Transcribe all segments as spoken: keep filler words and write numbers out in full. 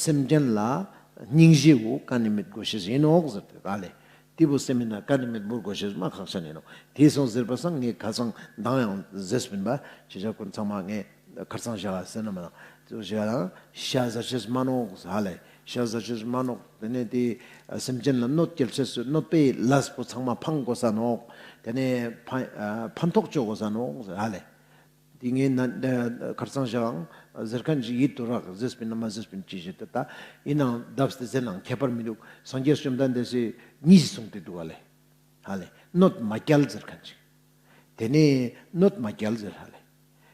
སེམས་ཅན་ལ་སྙིང་རྗེ་བོ་ག་ནེ་མེད་དགོས་ཤེས་ཡིན་ནོག་ཟེར་ཏེ་ཧ་ལེ། དེ་བོ་སེམས་མེད་ན་ག་ནེ་མེད་འབུར་དགོས་ཤེས་མ་ཁག་ཆེན་ཡིན་ནོག། དེ་སོང་ཟེར་བ་སང་ངས་ཁ་སང་མདང་ཡང་ཟེར་སྤིན་པ་ཅི་ཅག་ཀུན་ཚང་མ་ངས་ཁར་ཚང་བཞག་ཟེར་ན་མ་ན་ཅི་ཅག་ལ་ཤ་ཟ་ཤེས་མ་ནོག་ཧ་ལེ། ཤ་ཟ་ཤེས་མ་ནོག། དེ་ནས་དེ་སེམས་ཅན་ལ་གནོད་སྐྱེལ་ཤེས་གནོད་པའི་ལས་པོ་ཚང་མ་ཕང་དགོས་ས་ནོག། དེ་ནས་ཕན་ཨ་ཕན་ཐོགས་ཅོ་དགོས་ས་ནོག་ཧ་ལེ། དེ་ངས་ན་ཁར་ཚང་བཞག་ཟེར་མཁན་ཅིག་ཡིད་དུ་རག་ཟེར་སྤིན་ན་མ་ཟེར་སྤིན་ཅི་ཞིག་ད་ད་ཡིན་ནའང་བརྡབས་ཏེ་ཟེར་ནའང་ཁྱད་པར་མི་འདུག། སངས་རྒྱས་བཅོམ་ལྡན་འདས་སི་གཉིས་གསུངས་ཏེ་འདུག་ཧ་ལེ། ཧ་ལེ། གནོད་མ་སྐྱེལ་ཟེར་མཁན་ཅིག། དེ་ནས་གནོད་མ་སྐྱེལ་ཟེར་ཧ་ལེ།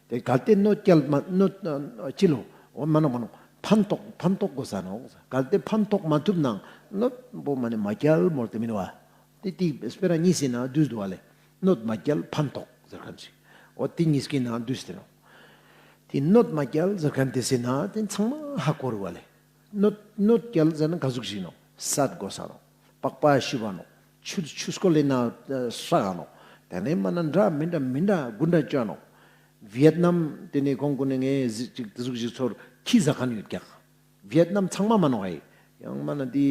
དེ་གལ་ཏེ་གནོད་སྐྱེལ་མ་གནོད་ཅི་ལོ། འོ་མ་ནོག་མ་ནོག། ཕན་ཐོགས་ཕན་ཐོགས་དགོས་ས་ནོག། གལ་ཏེ་ཕན་ཐོགས་མ་ཐུབ་ནའང་གནོད་པོ་མ་ནེ་མ་སྐྱེལ་མོལ་ཏེ་མིན་བ། དེ་དེ་སྤེ་ར་གཉིས་སི་ནང་བསྡུས་འདུག་ཧ་ལེ། གནོད་མ་སྐྱེལ་ཕན་ཐོགས་ཟེར་མཁན་ཅིག། འོ་དེ་གཉིས་ཀྱི་ནང་བསྡུས་ཏེ་ནོག། དེ་གནོད་མ་སྐྱེལ་ཟེར་མཁན་དེ་སི་ནང་དེ་ཚང་མ་ཧ་གོ་རུ་བ་ལེ། གནོད་གནོད་སྐྱེལ་ཟེར་ན་ག་ཟུག་ཞིག་ནོག། བསད་དགོས་ས་ནོག། པགས་པ་བཤུ་བ་ནོག། ཆུ་ཆུ་སྐོལ་ལི་ནང་སྲེག་ག་ནོག། དེ་ནས་མ་ན་འདྲ་མི་འདྲ་མི་འདྲ་དགུ་འདྲ་བཅོ་ནོག། ཝི་ཡེད་ནམ་དེ་ནས་ཁོང་ཀུན་ནས་ངས་ཟི་ཅིག་དེ་ཟུག་ཞིག་ཚོར་ཁྱི་ཟ་མཁན་ཡོད་ཀྱག། ཝི་ཡེད་ནམ་ཚང་མ་མ་ནོག་ཨེ། ཡང་མ་ན་དེ་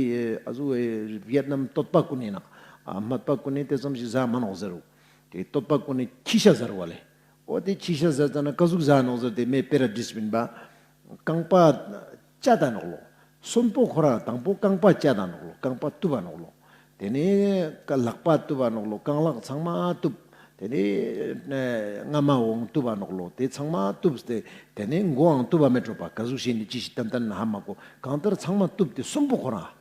ཨ་ཟུག་ཨེ་ཝི་ཡེད་ནམ་སྟོད་པ་ཀུན་ནས་ན་ཨ་སྨད་པ་ཀུན་ནས་དེ་ཙམ་ཞིག་ཟ་མ་ནོག་ཟེར་རུ། དེ་སྟོད་པ་ཀུན་ནས་ཁྱི་ཤ་ཟ་རུ་བ་ལེ། འོ་དེ་ཁྱི་ཤ་ཟ་ཙ་ན་ག་ཟུག་ཟ་ནོག་ཟེར་ཏེ་མེ་སྤེ་ར་བྲིས་སྤིན་པ། རྐང་པ་བཅད་ད་ནོག་ལོ། གསོན་པོ་ཁོ་རང་དང་པོ་རྐང་པ་བཅད་ད་ནོག་ལོ། རྐང་པ་གཏུབ་པ་ནོག་ལོ། དེ་ནས་ལག་པ་གཏུབ་པ་ནོག་ལོ། རྐང་ལག་ཚང་མ་གཏུབ། དེ་ནས་རྔ་མ་འོང་གཏུབ་པ་ནོག་ལོ། དེ་ཚང་མ་གཏུབ་སྟེ་དེ་ནས་མགོའང་གཏུབ་པ་མེད་འགྲོ་པ་ག་ཟུག་ཞིག་ནི་ཅི་ཞིག་ཏན་ཏན་ཧ་མ་གོ། གང་ལྟར་ཚང་མ་གཏུབ་སྟེ་གསོན་པོ་ཁོ་རང་།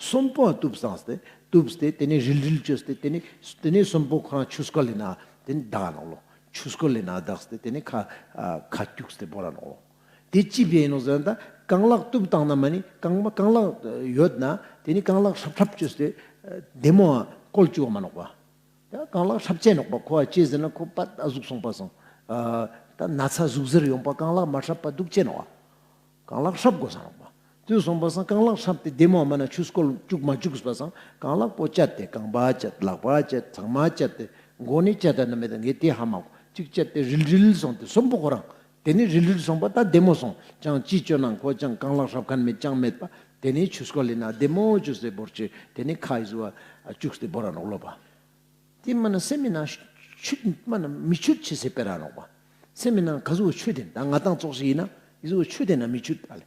གསོན་པོ་གཏུབ་སྟངས་ཏེ་གཏུབ་སྟེ་དེ་ནས་རིལ་རིལ་བཅོས་ཏེ་དེ་ནས་དེ་ནས་གསོན་པོ་ཁོ་རང་ཆུ་སྐོལ་ལི་ནང་དེ་ནས་བདག་ནོག་ལོ། ཆུ་སྐོལ་ལི་ནང་བདག་སྟེ་དེ་ནས་ཁ་ཨ་ཁ་སྐྱུགས་ཏེ་བོར་ར་ནོག་ལོ། དེ་ཅི་བྱས་ནོག་ཟེར་ན་ད་རྐང་ལག་གཏུབ་བཏང་ན་མ་ནི་རྐང་པ་རྐང་ལག་ཡོད་ན་དེ་ནས་རྐང་ལག་ཧྲབ་ཧྲབ་བཅོས་ཏེ་བདེ་མོ་བཀོལ་བཅུག་མ་ནོག་པ། ད་རྐང་ལག་ཧྲབ་ཅེ་ནོག་པ། ཁོ་བ་ཅི་ཟེར་ན་ཁོ་པད་ཨ་ཟུག་སོང་པ་སང་། ཨ་ད་ན་ཚ་ཟུག་གཟེར་ཡོང་པ་རྐང་ལག་མ་ཧྲབ་པ་སྡུག་ཅེ་ནོག་པ། རྐང་ལག་ཧྲབ་དགོས་ས་ནོག་པ། དུས་སོང་པ་སང་རྐང་ལག་ཧྲབ་སྟེ་བདེ་མོ་མ་ན་ཆུ་སྐོལ་བཅུག་མ་བཅུག་པ་སང་རྐང་ལག་པོ་བཅད་དེ་རྐང་པ་བཅད་ལག་པ་བཅད་ཚང་མ་བཅད་དེ་མགོ་ནས་བཅད་ད་ན་མེད་ད་ངས་དེ་ཧ་མ་གོ། གཅིག་བཅད་དེ་རིལ་རིལ་སོང་སྟེ་གསོན་པོ་ཁོ་རང་། དེ་ནས་རིལ་རིལ་སོང་པ་ད་བདེ་མོ་སོང་ཅང་ཅི་བཅོ་ནང་ཁོ་ཅང་རྐང་ལག་ཧྲབ་མཁན་མེད་ཅང་མེད་པ། དེ་ནས་ཆུ་སྐོལ་ལི་ནང་བདེ་མོ་བཅུག་སྟེ་བོར་ཅེ་དེ་ནས་ཁ་ཡི་ཟུ་བ་བཅུག་སྟེ་བོར་ར་ནོག་ལོ་པ། དེ་མ་ན་སེམས་མི་ནང་ཆུད་མ་ན་མི་ཆུད་ཆེ་སེ་སྤེ་ར་ནོག་པ། སེམས་མི་ནང་ག་ཟུག་ཆུད་དེ་ད་ང་དང་ཙོགས་ཤིག་ཡིན་ན་ཡི་ཟུག་ཆུད་དེ་ན་མི་ཆུད་ཨ་ལེ།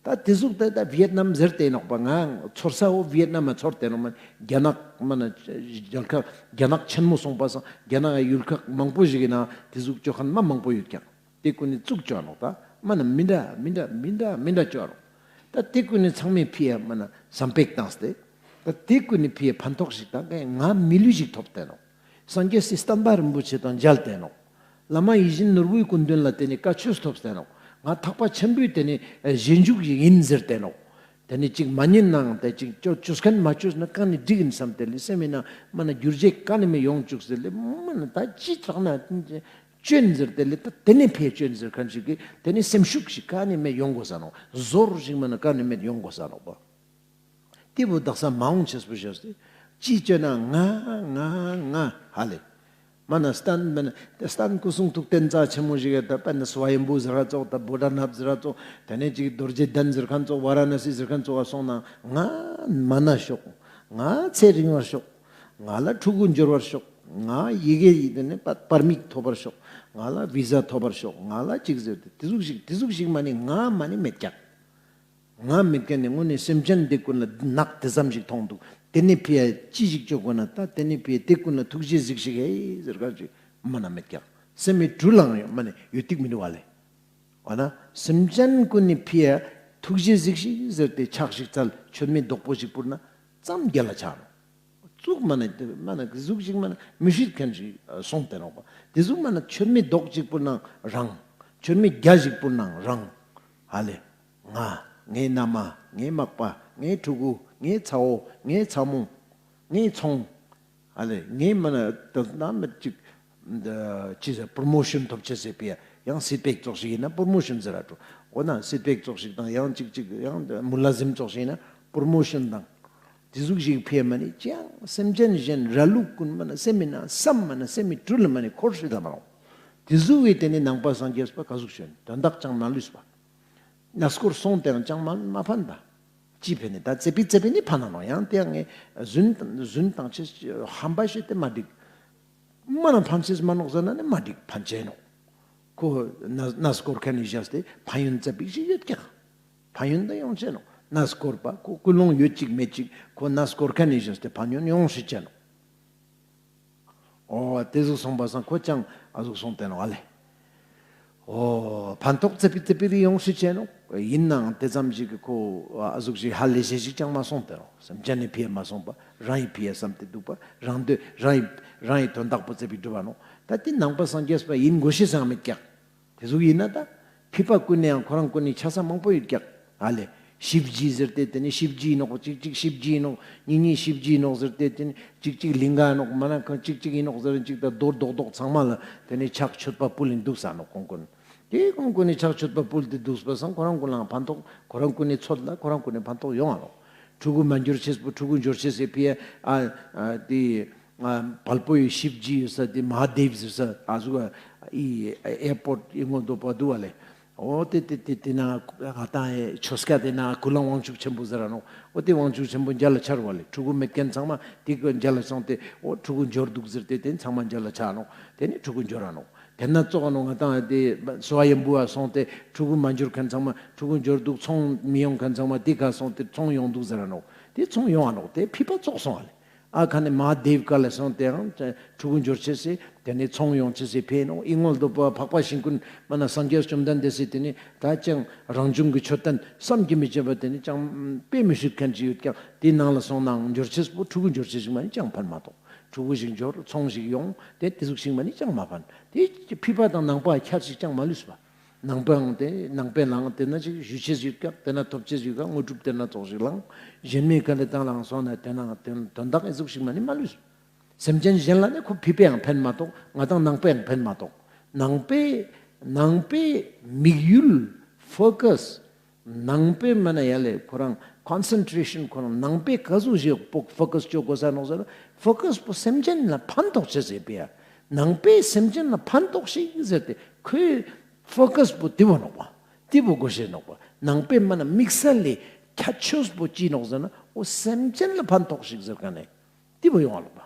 ད་དེ་ཟུག་ད་ད་ཝི་ཡེད་ནམ་ཟེར་ཏེ་ནོག་པ། ང་ཚོར་ས་བོ་ཝི་ཡེད་ནམ་མ་ཚོར་ཏེ་ནོག་མ། རྒྱ་ནག་མ་ན་རྒྱལ་ཁབ་རྒྱ་ནག་ཆེན་མོ་སོང་པ་སང་རྒྱ་ནག་ཡུལ་ཁག་མང་པོ་ཞིག་གི་ནང་དེ་ཟུག་བཅོ་མཁན་མ་མང་པོ་ཡོད་ཀྱག། དེ་ཀུན་ནི་བཙུགས་བཅོ་ནོག་ད་མ་ན་མི་འདྲ་མི་འདྲ་མི་འདྲ་མི་འདྲ་བཅོ་ནོག། ད་དེ་ཀུན་ནི་ཚང་མའི་ཕི་ཡ་མ་ན་བསམ་པེག་བཏང་སྟེ། ད་དེ་ཀུན་ནི་ཕི་ཡ་ཕན་ཐོགས་ཤིག་དང་ང་མི་ལུས་ཤིག་ཐོབ་སྟེ་ནོག། སངས་རྒྱས་སི་བསྟན་པ་རིན་པོ་ཆེ་དང་མཇལ་ཏེ་ནོག། བླ་མ་ཡིད་བཞིན་ནོར་བུའི་སྐུ་མདུན་ལ་དེ་ནི་བཀའ་ཆོས་ཐོབ་སྟེ་ནོག། ང་ཐེག་པ་ཆེན་པོའི་དེ་ནི་རྗེས་འཇུག་ཞིག་ཡིན་ཟེར་ཏེ་ནོག། དེ་ནི་ཅིག་མ་ཉན་ནའང་དེ་ཅིག་བཅོ་བཅོས་མཁན་མ་བཅོས་ན་གང་ནི་འགྲིག་ཡིན་བསམ་སྟེ་ལི་སེམས་མི་ནང་མ་ན་འགྱུར་བྱེད་གང་ནི་མེད་ཡོང་བཅུག་ཟེར་ལེ་མ་ན་ད་ཅི་དྲག་ན་བཅོན་ཟེར་ཏེ་ལེ་ད་དེ་ནི་ཕི་ཡ་བཅོན་ཟེར་མཁན་ཞིག་གི་དེ་ནི་སེམས་ཤུགས་ཤིག་གང་ནི་མེད་ཡོང་དགོས་ས་ནོག། ཟོར་ཞིག་མ་ན་གང་ནི་མེད་ཡོང་དགོས་ས་ནོག་པ། དེ་བོ་དག་ས་མ་འོང་ཆེས་པོ་ཞིག་སྟེ། ཅི་བཅོས་ན་ང་ང་ང་ཧ་ལེ། མ་ན་སྟན་མ་ན་སྟན་སྐུ་གསུང་ཐུགས་རྟེན་རྩ་ཆེན་མོ་ཞིག་ཡོད་ད་པ་ན་སུ་ཝ་ཡམ་བུ་ཟེར་ཁན་ཙོགས་ད་བོ་ཌ་ནཱཐ་ཟེར་ཁན་ཙོགས་དེ་ནས་ཅིག་རྡོ་རྗེ་གདན་ཟེར་ཁན་ཙོགས་ཝ་ར་ཎ་སི་ཟེར་ཁན་ཙོགས་སོང་ན་ང་མ་ན་ཤོག། ང་ཚེ་རིང་བར་ཤོག། ང་ལ་ཕྲུ་གུ་འབྱོར་བར་ཤོག། ང་ཡི་གེ་ཡི་དེ་ནས་པ་པར་མིཊ་ཐོབ་པར་ཤོག། ང་ལ་བི་ཟ་ཐོབ་པར་ཤོག། ང་ལ་ཅིག་ཟེར་ཏེ་དེ་ཟུག་ཞིག་དེ་ཟུག་ཞིག་མ་ནི་ང་མ་ནི་མེད་ཀྱག། ང་མེད་མཁན་ནི་དངོས་ནི་སེམས་ཅན་དེ་ཀུན་ལ་ནག་དེ་ཙམ་ཞིག་མཐོང་འདུག། དེ་ནི་ཕི་ཡ་ཅི་ཞིག་བཅོ་དགོས་ན་ད་དེ་ནི་ཕི་ཡ་དེ་ཀུན་ལ་ཐུགས་རྗེ་གཟིགས་ཤིག་ཧེ་ཟེར་ག་ཞིག་མ་ན་མེད་ཀྱག། སེམས་མི་དྲུལ་ལང་ཡང་མ་ནི་ཡོད་ཏིག་མི་འདུག་བ་ལེ། འོ་ན་སེམས་ཅན་ཀུན་ནི་ཕི་ཡ་ཐུགས་རྗེ་གཟིགས་ཤིག་ཟེར་ཏེ་ཕྱག་ཞིག་འཚལ་མཆོད་མེ་རྡོག་པོ་ཞིག་ཕུལ་ན་ཙམ་རྒྱལ་ལ་ཆགས་ནོག། ཙུག་མ་ན་མ་ན་ཟུག་ཞིག་མ་ན་མི་ཤེས་མཁན་ཞིག་སོང་སྟེ་ནོག་པ། དེ་ཟུག་མ་ན་མཆོད་མེ་རྡོག་ཅིག་ཕུལ་ནའང་རང་། མཆོད་མེ་བརྒྱ་ཞིག་ཕུལ་ནའང་རང་། ཧ་ལེ། ང་། ངའི་མནའ་མ། ངའི་མག་པ། ངའི་ཕྲུ་གུ། ངའི་ཚ་བོ། ངའི་ཚ་མོ། ངའི་ཚོང་། ཧ་ལེ། ངའི་མ་ན་ད་ན་མི་ཅིག་ཅི་ཟེར་པྲོ་མོ་ཤོན་ཐོབ་ཅེས་ཟེར་པའི་ཡང་སྲིད་པའི་ཙོགས་ཤིག་ཡིན་ན་པྲོ་མོ་ཤོན་ཟེར་ར་འགྲོ། འོ་ན་སྲིད་པའི་ཙོགས་ཤིག་དང་ཡང་ཅིག་ཅིག་ཡང་མུ་ལ་ཟིམ་ཙོགས་ཤིག་ཡིན་ན་པྲོ་མོ་ཤོན་དང་། དེ་ཟུག་ཞིག་ཕི་ཡ་མ་ནི་ཅང་སེམས་ཅན་གཞན་ར་ལུག་ཀུན་མ་ན་སེམས་མི་ན་བསམ་མ་ན་སེམས་མི་དྲུལ་མ་ནི་འཁོར་ཧྲི་ད་མ་རུང་། དེ་ཟུག་གི་དེ་ནི་ནང་པ་སངས་རྒྱས་པ་ག་ཟུག་ཤོན་དོན་དག་ཅང་མ་ལུས་པ། གནས་སྐོར་སོང་སྟེ་ཡང་ཅང་མ་མ་ཕན་ད། ཅི་ཕན་ནི་ད་ཙེ་པི་ཙེ་པི་ནི་ཕན་ན་ནོག། ཡང་དེ་ཡང་ངས་རྫུན་རྫུན་བཏང་ཅེས་ཧམ་པ་བཤད་དེ་མ་འགྲིག། མ་ན་ཕན་ཅེས་མ་ནོག་ཟེར་ན་ནི་མ་འགྲིག། ཕན་ཅེས་ནོག། ཁོ་གནས་གནས་སྐོར་མཁན་ནི་བཞག་སྟེ་ཕན་ཡོན་ཙ་པིག་ཞིག་ཡོད་ཀྱག། ཕན་ཡོན་ད་ཡོང་ཅེས་ནོག། གནས་སྐོར་པ་ཁོ་ཀུན་སློང་ཡོད་ཅིག་མེད་ཅིག་ཁོ་གནས་སྐོར་མཁན་ནི་བཞག་སྟེ་ཕན་ཡོན་ཡོང་སྲིད་ཅེས་ནོག། འོ་དེ་ཟུག་སོང་པ་སང་ཁོ་ཅང་ཨ་ཟུག་སོང་སྟེ་ནོག་ཨ་ལེ། འོ་ཕན་ཐོགས་ཙེ་པི་ཙེ་པི་རི་ཡོང་སྲིད་ཅེས་ནོག། ཡིན་ནའང་དེ་ཙམ་ཞིག་གི་ཁོ་ཨ་ཟུག་ཞིག་ཧ་ལས་ཤེས་ཞིག་ཅང་མ་སོང་སྟེ་ནོག། སེམས་ཅན་ནི་ཕི་ཡ་མ་སོང་པ་རང་ཡི་ཕི་ཡ་བསམ་སྟེ་འདུག་པ། རང་འདོད་རང་ཡི་རང་ཡི་དོན་དག་པོ་ཙེ་པི་སྒྲུབ་པ་ནོག། ད་དེ་ནང་པ་སངས་རྒྱས་པ་ཡིན་དགོས་ཤེས་སང་མེད་ཀྱག། དེ་ཟུག་ཡིན་ན་ད་ཕི་པ་ཀུན་ནས་ཡང་ཁོ་རང་ཀུན་ནས་ཆ་ས་མང་པོ་ཡོད་ཀྱག་ཨ་ལེ། ཤིབ་ཇི་ཟེར་ཏེ་དེ་ནི་ཤིབ་ཇི་ཡིན་ནོག། གཅིག་གཅིག་ཤིབ་ཇི་ཡིན་ནོག། གཉིས་གཉིས་ཤིབ་ཇི་ཡིན་ནོག་ཟེར་ཏེ་དེ་ནི་གཅིག་གཅིག་ལིང་ག་ཡིན་ནོག། མ་ན་ཁོ་གཅིག་གཅིག་ཡིན་ནོག་ཟེར་གཅིག་ད་རྡོ་རྡོག་རྡོག་ཚང་མ་ལ་དེ་ནི་ཕྱག་མཆོད་པ་ཕུལ་ཡིན་འདུག་ས་ནོག་ཁོང་ཀུན། དེ་ཁོང་ཀུན་ནི་ཕྱག་མཆོད་པ་ཕུལ་ཏེ་འདུག་པ་སང་ཁོ་རང་ཀུན་ལའང་ཕན་ཐོགས། ཁོ་རང་ཀུན་ནི་ཚོད་ལ་ཁོ་རང་ཀུན་ནི་ཕན་ཐོགས་ཡོང་ང་ནོག། ཕྲུ་གུ་མ་འབྱོར་ཅེས་པོ་ཕྲུ་གུ་འབྱོར་ཅེས་སི་ཕི་ཡ་ཨ་ཨ་དེ་ཨ་བལ་པོའི་ཤིབ་ཇི་ཡོད་ས་དེ་མ་ཧཱ་དེབ་ཟེར་ས་ཨ་ཟུག་ཨ་ཨི་ཨེར་པོརཊ་ཨི་ངོ་དོ་པ་འདུག་བ་ལེ། འོ་དེ་དེ་དེ་དེ་ན་ང་ཏང་ཨེ་ཆོས་སྐད་དེ་ན་ཀུན་ལ་དབང་ཕྱུག་ཆེན་པོ་ཟེར་ར་ནོག། འོ་དེ་དབང་ཕྱུག་ཆེན་པོ་མཇལ་ལ་ཆར་བ་ལེ། ཕྲུ་གུ་མེད་མཁན་ཚང་མ་དེ་ཀ་མཇལ་ལ་སོང་སྟེ་འོ་ཕྲུ་གུ་འབྱོར་འདུག་ཟེར་ཏེ་དེ་ཚང་མ་མཇལ་ལ་ཆ་ནོག། དེ་ནི་ཕྲུ་གུ་འབྱོར་ར་ནོག། དེ་ན་ཙོགས་ནོག་ང་ཏང་དེ་སོ་ཡམ་བུ་བ་སོང་སྟེ་ཕྲུ་གུ་མ་འབྱོར་མཁན་ཚང་མ་ཕྲུ་གུ་འབྱོར་འདུག། ཚོང་མི་ཡོང་མཁན་ཚང་མ་དེ་ཀ་སོང་སྟེ་ཚོང་ཡོང་འདུག་ཟེར་ར་ནོག། དེ་ཚོང་ཡོང་ང་ནོག། དེ་ཕི་པ་ཙོགས་སོང་བ་ལེ། ཨ་ཁ་ནས་མ་ཧཱ་དེབ་ཀ་ལ་སོང་སྟེ་ཡང་ཕྲུ་གུ་འབྱོར་ཅེས་སི་དེ་ནས་ཚོང་ཡོང་ཅེས་སི་ཕི་ཡ་ནོག། ཨི་ངོ་དོ་པ་འཕགས་པ་ཤིང་ཀུན་མ་ན་སངས་རྒྱས་བཅོམ་ལྡན་འདས་སི་དེ་ནས་ད་ཅང་རང་བྱུང་གི་མཆོད་རྟེན་བསམ་གྱིས་མི་ཁྱབ་པ་དེ་ནས་ཅང་དཔེ་མི་སྲིད་མཁན་ཅིག་ཡོད་ཀྱག། དེ་ནང་ལ་སོང་ནའང་འབྱོར་ཅེས་པོ་ཕྲུ་གུ་འབྱོར་ཅེས་ཞིག་མ་ནི་ཅང་ཕན་མ་ཐོགས། ཕྲུ་གུ་ཞིག་འབྱོར་ཚོང་ཞིག་ཡོང་དེ་དེ་ཟུག་ཞིག་མ་ནི་ཅང་མ་ཕན། དེ་ཕི་པ་དང་ནང་པ་ཁྱད་ཅིག་ཅང་མ་ལུས་པ། ནང་པའང་དེ་ནང་པའི་ནང་དེ་ན་ཅིག་ཞུ་ཅེས་ཡོད་ཀྱག། དེ་ན་ཐོབ་ཅེས་ཡོད་ཀྱག། དངོས་གྲུབ་དེ་ན་ཙོགས་ཤིག་ལའང་གཞན་མའི་ཀ་ལ་དང་ལའང་སོང་ན་དེ་ནང་དེ་དོན་དག་ཨེ་ཟུག་ཞིག་མ་ནི་མ་ལུས། སེམས་ཅན་གཞན་ལ་ནི་ཁོ་ཕི་པའང་ཕན་མ་ཐོགས། ང་ཏང་ནང་པའང་ཕན་མ་ཐོགས། ནང་པའི་ནང་པའི་དམིགས་ཡུལ་ཕོ་ཀས་ནང་པའི་མ་ན་ཡ་ལེ་ཁོ་རང་ཀོན་སེན་ཊྲེ་ཤན་ཁོ་རང་ནང་པའི་ཀ་ཟུག་ཞིག་པོ་ཕོ་ཀས་ཅོ་དགོས་ས་ནོག་ཟེར་ན་ཕོ་ཀས་པོ་སེམས་ཅན་ལ་ཕན་ཐོགས་ཅེས་ཟེར་པས་ཡ། ནང་པའི་སེམས་ཅན་ལ་ཕན་ཐོགས་ཤིག་ཟེར་ཏེ་ཁོའི་ཕོ་ཀས་པོ་དེ་བོ་ནོག་པ། དེ་བོ་དགོས་ཤེས་ནོག་པ། ནང་པའི་མ་ན་དམིགས་བསལ་ལས་ཁྱད་ཆོས་པོ་ཅི་ནོག་ཟེར་ན་འོ་སེམས་ཅན་ལ་ཕན་ཐོགས་ཤིག་ཟེར་མཁན་ནི་དེ་བོ་ཡོང་བ་ལོག་པ།